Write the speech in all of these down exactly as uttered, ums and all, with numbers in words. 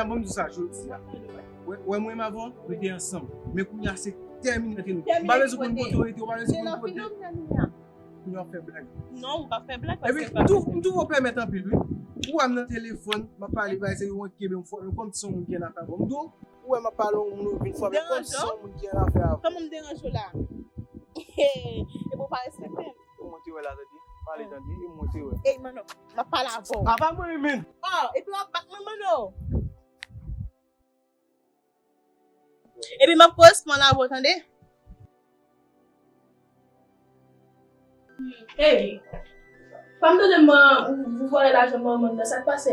Ban m di w sa jodi a. Wè, wè mwen menm avè w, nou te ansanm. Men kounye a se tèmine ant nou. M pa bezwen konn kote w rete, ou pa bezwen konn kote. Kounye a w ap fè blag. Non, ou pa fè blag paske m pa bezwen. Epi tou, m tou pèmèt anpil, wi. Ou wè m nan telefòn, m ap pale, bay se yon kenbe m fò, kòm si yon moun ki gen afè avè w. M tou, ou wè m ap pale yon moun vin fò, men kòm si yon moun ki gen afè avè w. Kòman m deranje w la? Epi w pa respekte m. E mwen te wè la, tande. Pale, tande. E mwen te wè. Ey, Manno, m ap pale avè w. Apa mwen, men. Oh, epi w ap bat mwen, Manno. Epi m ap koresponn avè w, tande. Ey, pa m tande m, ou, ou vòlè lajan manman m nan, sa k pase?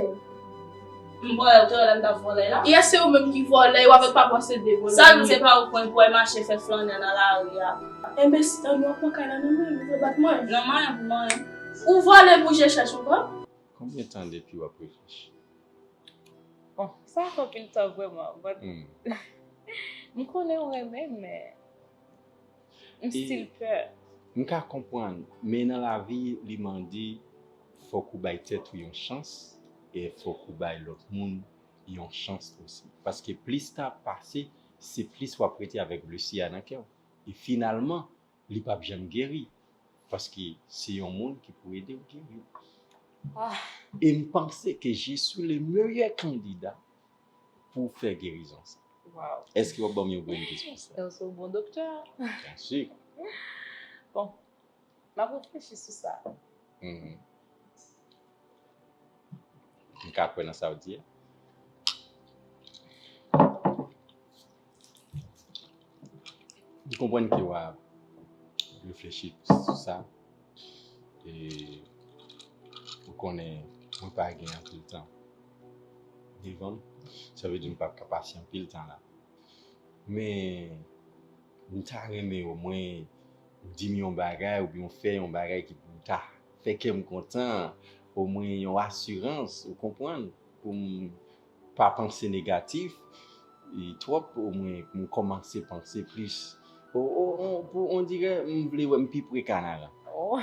M vòlè, ou te wè lè m t ap vòlè la? Yè, se ou menm ki vòlè, ou avèk papa w se de vòlè. Sa nou se pa ou pran pou w mache fè flannen nan lari a. Enbesil, tann w ap pran kay la nan men m, ou vle bat mwen? Non, manyen pou manyen. Ou vòlè bouje chèch ou pran? Konbyen tan depi w ap reflechi? Bon, sa fè anpil tan vrèman, but m konnen w renmen m, men m still pè. M ka konprann, men nan lavi, li mande fòk ou bay tèt ou yon chans, e fòk ou bay lòt moun yon chans osi. Paske plis tan ap pase, se plis w ap rete avèk blesi a nan kè w. E finalman, li p ap janm geri. Paske se yon moun ki pou ede w geri. Ah. E m panse ke je suis le meilleur candidat pou fè gerizon sa. Wow. Èske w ap ban m yon grenn kis pou sa? Ou se yon bon doktè. Byen si. Bon, m ap reflechi sou sa. Mhm. M ka kwè nan sa w di a. M konprann ke w ap reflechi sou sa. E ou konnen mwen pa gen anpil tan devan m. Sa vle di m p ap ka pase anpil tan la. Men, m ta renmen omwen ou di m yon bagay oubyen ou fè yon bagay ki pou ta fè kè m kontan, omwen yon asirans, ou konprann, pou m pa panse negatif e twòp, omwen pou m kòmanse panse plis. O, o, o, pou, on dirè m vle wè m pi pre Kanaran. Oh.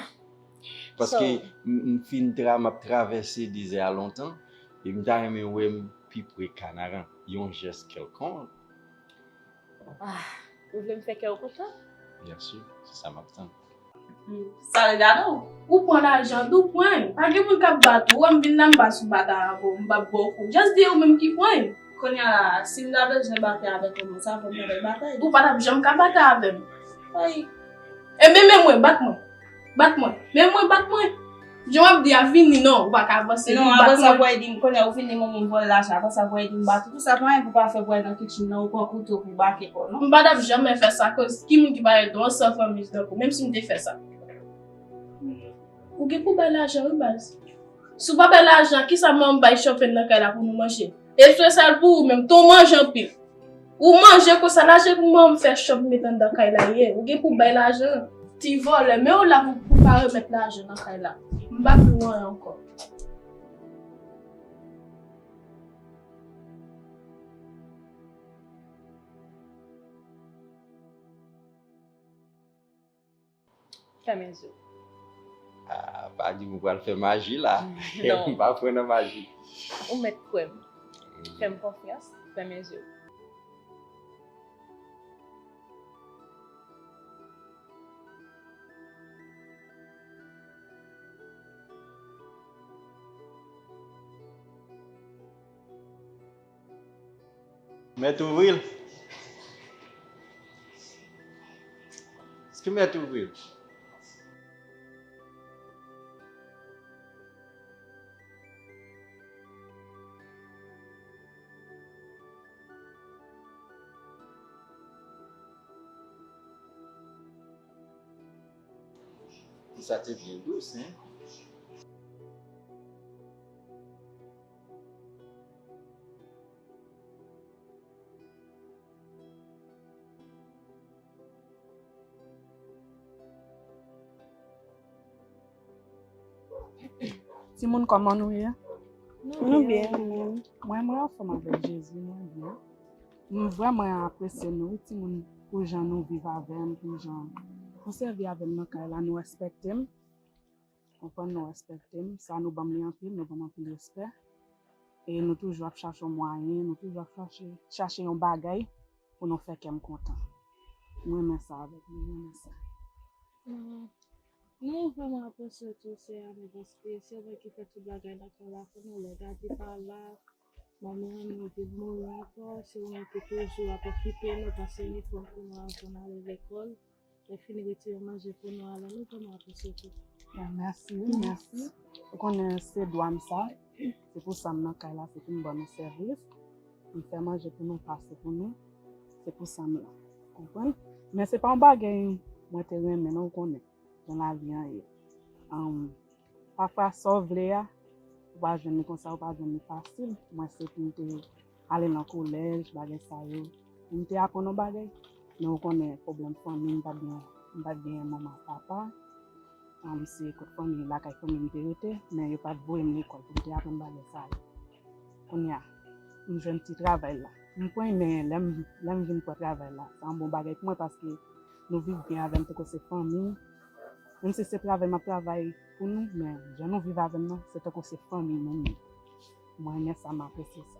Paske m, m fin tra, m ap travèse dezè a lontan, e m ta renmen wè m pi pre Kanaran. Yon jès kèlkonk. Ah, ou vle m fè kè w kontan? Byen si, se sa m ap tann. Hmm, sa regade w. Ou pran lajan, ou pran. Pa gen moun k ap bat ou. Wè m vin la, m pa sou batay avè w, m p ap ba w kou. Just di ou menm ki pran. Kounye a la, si m ta bezwen batay avèk ou, sa fò m ta fè batay. Ou pa t ap janm ka batay avè m. Ay. Ebyen, men mwen, bat mwen. Bat mwen. Men mwen, bat mwen. Jan w ap di a, vini non, ou pa ka avanse. Non, vin bat mwen. Apre sa, pou w di m, kounye a ou vin di manman m vòlè lajan, apre sa, pou w di m bat ou. Pou sa, pa anyen pou w pa fè pou w al nan kitchen nan, ou pran kouto pou w bake kò w, non? M pa t ap janm fè sa, koz ki moun ki pa ret ansanm fanmi tankou, menm si m te fè sa. Ou gen pou bay lajan, wi, baz. Si w pa bay lajan, kisa manman m bay chòpèn nan kay la pou nou manje? Espesyal pou ou menm, tou manje anpil. Ou manje konsa, lajan pou manman m fè chòp met anndan kay la ye. Ou gen pou bay lajan. Ti vòlè, men ou la pou, pou pa remèt lajan nan kay la. M pa vle w anyen ankò. Fèmen zye w. Ah, pa di m ou pral fè maji la. Non. M pa kwè nan maji. Ou mèt kwè m. Fè m konfyans, fèmen zye w. Mèt ouvri l. Èske mèt ouvri l? Sa te byen dous, en. Timoun, kòman nou ye? Nou byen, nou menm? Mwen, mwen anfòm avèk Jezi, mwen byen. M vrèman apresye nou, wi, timoun, pou jan nou viv avè m, pou jan nou sèvi avè m nan kay la, nou respekte m. Konprann, nou respekte m. Sa nou ban m li anpil, nou ban m anpil respè. E nou toujou ap chache yon mwayen, nou toujou ap chache, chache yon bagay pou nou fè kè m kontan. Mwen renmen sa avèk li, mwen renmen sa. Nou vrèman apresye tou sè a nou, paske se ou menm ki fè tout bagay nan kay la pou nou. Lè Daddy pa la, manmi an nou vin mouri ankò, se ou menm ki toujou ap okipe nou, pase inifòm pou nou avan n ale lekòl, lè fini retire manje pou nou ale, nou vrèman apresye tou. Mèsi wi, mèsi. Ou konnen se dwa m sa, se pou sa m nan kay la, se pou m ban nou sèvis. M fè manje pou nou, pase pou nou, se pou sa m la. Konprann? Men se pa yon bagay mwen te renmen non, ou konnen jan lavi an ye. Pafwa sa w vle a, ou pa jwenn li konsa, ou pa jwenn li fasil. Mwen se pou m te ale nan kolèj, bagay sa yo. M te aprann yon bagay, men ou konnen pwoblèm fanmi, m pa t gen, m pa t gen manman, papa. Se kot fanmi, lakay fanmi m te rete, men yo pa t voye m lekòl pou m te aprann bagay sa yo. Kounye a, m jwenn ti travay la. M pran men lè m lè m vin pran travay la, se yon bon bagay pou mwen paske nou viv byen avè m tankou se fanmi. Menm si se travay m ap travay pou nou, men jan nou viv avè m nan, se tankou se fanmi nou ye. Mwen renmen sa, m apresye sa.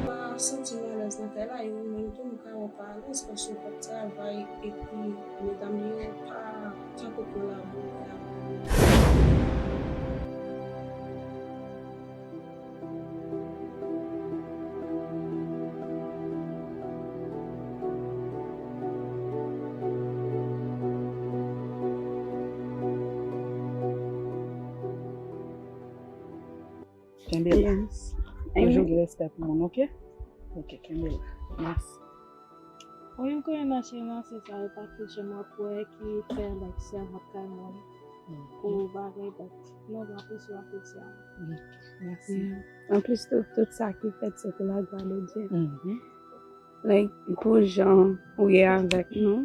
Pa santi m alèz nan kay la, e ou menm tou m ka wè w pa alèz paske w p ap travay epi medam yo pa tankou kolabore avè w. Kenbe la. Toujou gen respè pou moun, oke? Oke, kenbe la. Mèsi. Wi, m konnen nan se nan se sa, e pa tout jan m ap wè ki fè like sèvant kay moun pou bagay, but non, m apresye w apresye a. Mèsi. Anplis tou, tout sa ki fèt se pou laglwa de Dye. Like, pou jan ou ye avèk nou,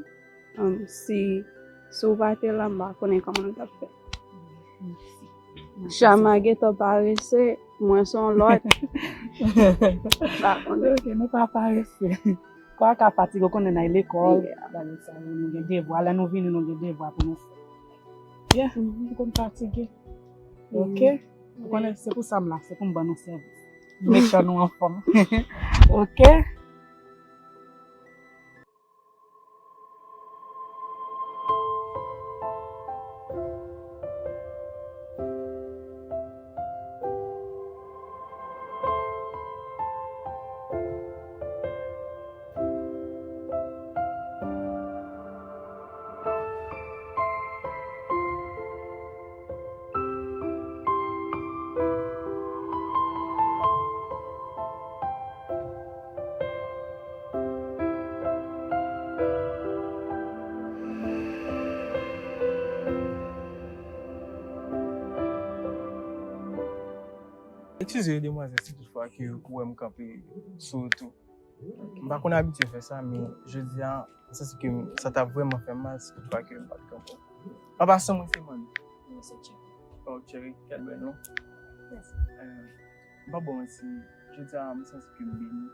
um, si, si w pa te la, m pa konnen kòman nou t ap fè. Chama gentan parese, mwen se yon lòt. Pa konnen. Ok, nou pa parese. Kò a ka fatige, ou konnen n al lekòl, bagay sa yo, nou gen devwa. Lè nou vini, nou gen devwa pou nou fè. Yeah, nou konn fatige. Ok? Ou konnen se pou sa m la, se pou m ban nou sèvis. Make sure nou anfòm. Ok? Eskize yo, demwazèl, si toutfwa ke ou wè m kanpe sou wout ou. M pa konn abitye fè sa, men jodi a, m santi ke m- sa t ap vrèman fè m mal si toutfwa ke m pa t kanpe. An pasan, mwen se Manny. Mwen se Cherry. Oh, Cherry, kèl bèl non. Mèsi. Euh, m pa ba w manti, jodi a, m santi ke m beni.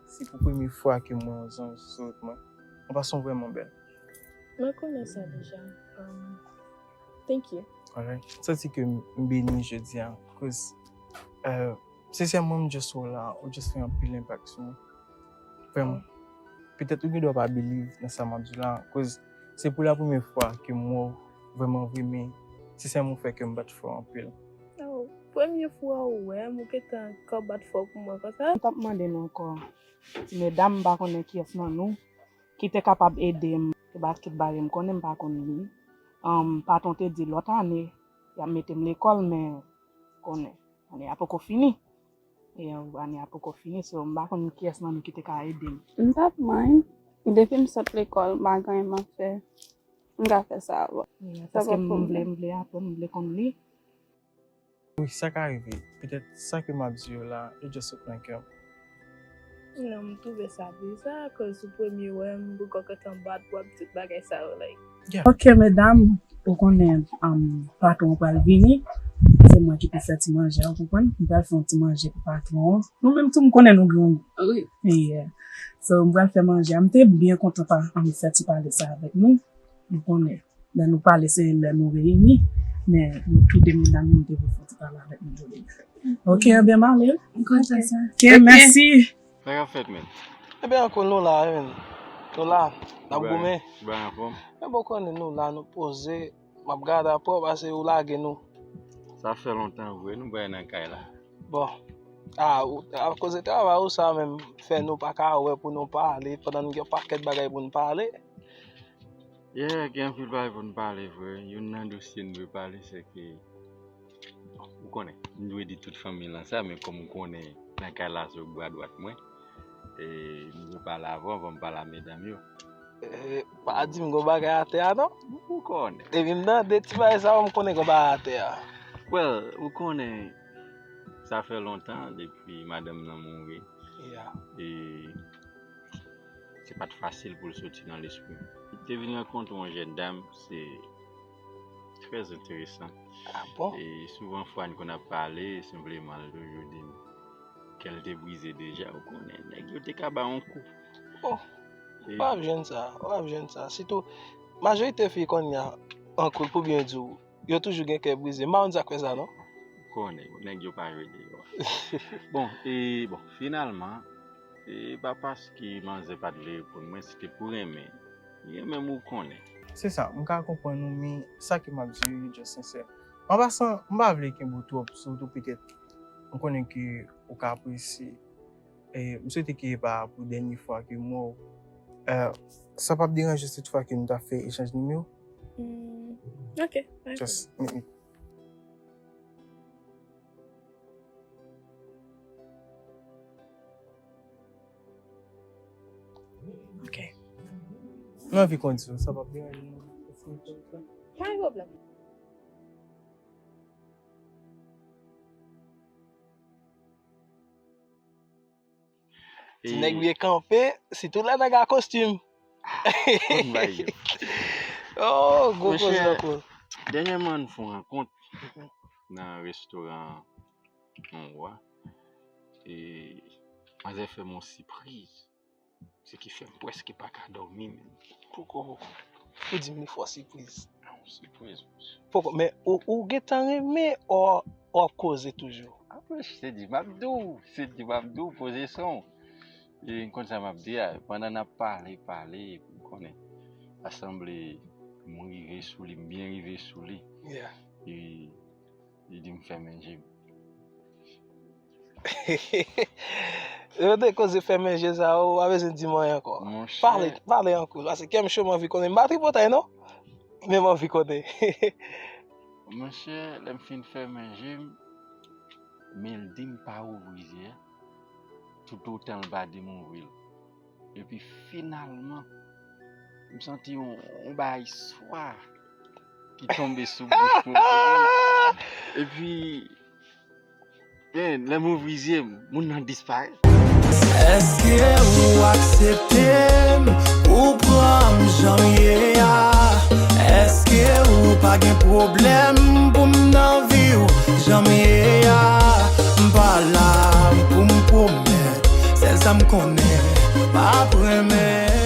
Se pou premye fwa ke m wè yon zanj sou wout mwen. An pasan, w vrèman bèl. Mwen konnen sa deja. Um, thank you. Alright. M santi ke m m beni jodi a. Cause, euh, sensèman, m just wè w la, ou just fè anpil enpak sou mwen. Vrèman. Petèt ou gen dwa pa believe nan sa m ap di w la. Cause se pou la premye fwa ke m wè w vrèman vre, men sensèman, ou fè kè m bat fò anpil. Oh, premye fwa ou wè m, ou gentan kò bat fò pou mwen konsa? M t ap mande nou ankò. Ti medam, m pa konnen kiyès nan nou ki te kapab ede m. Se ba tout bagay m konnen, m pa konn li. Patwon te di lòt ane, y ap mete m lekòl, men konnen, ane a poko fini. E ane a poko fini, so m pa konn kiyès nan nou ki te ka ede m. M p ap mind. Depi m sot lekòl, m pa gen anyen m ap fè. M ka fè sa avè w. Yeah, paske m vle, m vle aprann, m vle konn li. Wi, sa ka rive. Petèt sa ke m ap di yo la, yo just sot nan kè m. Non, m twouve sa biza, cause ou premye wè m, pou kò kontan bat, w ap di tout bagay sa yo, like. Yeah. Ok, medam, ou konnen, um, patwon pral vini. Se mwen ki pou fè ti manje a, ou konprann? M pral fè yon ti manje pou patwon an. Nou menm tou, m konnen nou grangou. Wi. Yeah. So, m pral fè manje a. M te byen kontan pa, um, fè ti pale sa avèk nou. M konnen. Lè nou pale, se lè nou reyini, men nou tou de medam, nou te pou fè ti pale avèk nou tou de. Ok, ebyen, m ale. M kontan sa. Ok, mèsi. Sa k ap fèt, men? Ebyen, anko nou la, wi, men. Nou la, n ap goumen. Ou bay anfòm? Men bon, konnen nou la, nou poze. M ap gade apre w, paske ou lage nou. Sa fè lontan, vre, nou bay nan kay la. Bon. Ah, ou, akoz de travay ou sa menm, fè nou pa ka wè pou nou pale, pandan nou gen pakèt bagay pou nou pale. Yeah, gen anpil bagay pou n pale vre. Youn nan dosye n dwe pale, se ke, ou konnen, m dwe di tout fanmi lan sa, men kòm ou konnen, nan kay la, se bra dwat mwen. E, m dwe pale avan, avan m pale a medam yo. E, pa di m gon bagay atè a, non? Ou konnen. Depi m tande ti bagay sa yo, m konnen gon bagay atè a. Well, ou konnen, sa fè lontan depi madanm nan mouri. Yeah. E, se pa t fasil pou l soti nan lespri m. M te vin rankontre yon jèn dam, se trè enteresan. Ah bon? E souvan fwa n konn ap pale, senpleman l toujou di m kè l te brize deja, ou konnen, nèg yo te ka ba yon kou. Oh, e w ap jwenn sa, w ap jwenn sa. Sitou, majorite fi kounye a, an koup pou byen di w, yo toujou gen kè brize. M pa konn sa k fè sa, non? Ou konnen, nèg yo pa jwe deyò. Bon, e, bon, finalman, e pa paske manzè pa t vle reponn mwen, se te pou renmen. Li renmen m, ou konnen. Se sa, m ka konprann ou, men sa ke m ap di yo, yo just sensè. An pasan, m pa vle kenbe w twòp sou wout ou, petèt m konnen ke ou ka apresye. E, m swete ke e pa pou dènye fwa ke m wè w. E, sa p ap deranje si toutfwa ke nou ta fè echanj nimewo? Hmm, ok, pa gen pwoblèm. Just meet me. Ok. Mwen anvi konnen sa, sa p ap deranje nou. Pa gen pwoblèm. Ti nèg byen kanpe, sitou lè nèg a kostim. Kot m bay yo? Oh, gwo koze ankò. Dènyèman, nou fè yon rankont nan restoran Yon Wa. E manzè fè m yon sipriz. Se ki fè m prèske pa ka dòmi menm. Poko, poko. Ou di m li fò sipriz. Yon sipriz, mesye. Poko, men ou, ou gentan renmen, ou, ou ap koze toujou? Apre, se di m ap di w, se di m ap di w, poze son w. E m konn sa m ap di a. Pandan n ap pale, pale, epi w konnen, sa sanble m rive sou li, m byen rive sou li. Yeah. E li di m fèmen je m. Yo te koze fèmen je sa, ou pa bezwen di m anyen ankò. Monchè. Pale, pale ankò. Paske kè m cho, m anvi konnen. M pa tripotay, non. Men m anvi konnen. Monchè, lè m fin fèmen je m, men l di m pa ouvri je a, toutotan l pa di m ouvri l. Epi finalman, m santi yon, yon bagay swa ki tonbe sou bouch mwen. Epi, Men, lè m ouvri zye m, moun nan disparèt. Èske ou aksepte m pou pran m jan m ye a? Èske ou pa gen pwoblèm pou m nan vi w jan m ye a? M pa la pou m pwomèt, sèl sa m konnen, m ap renmen.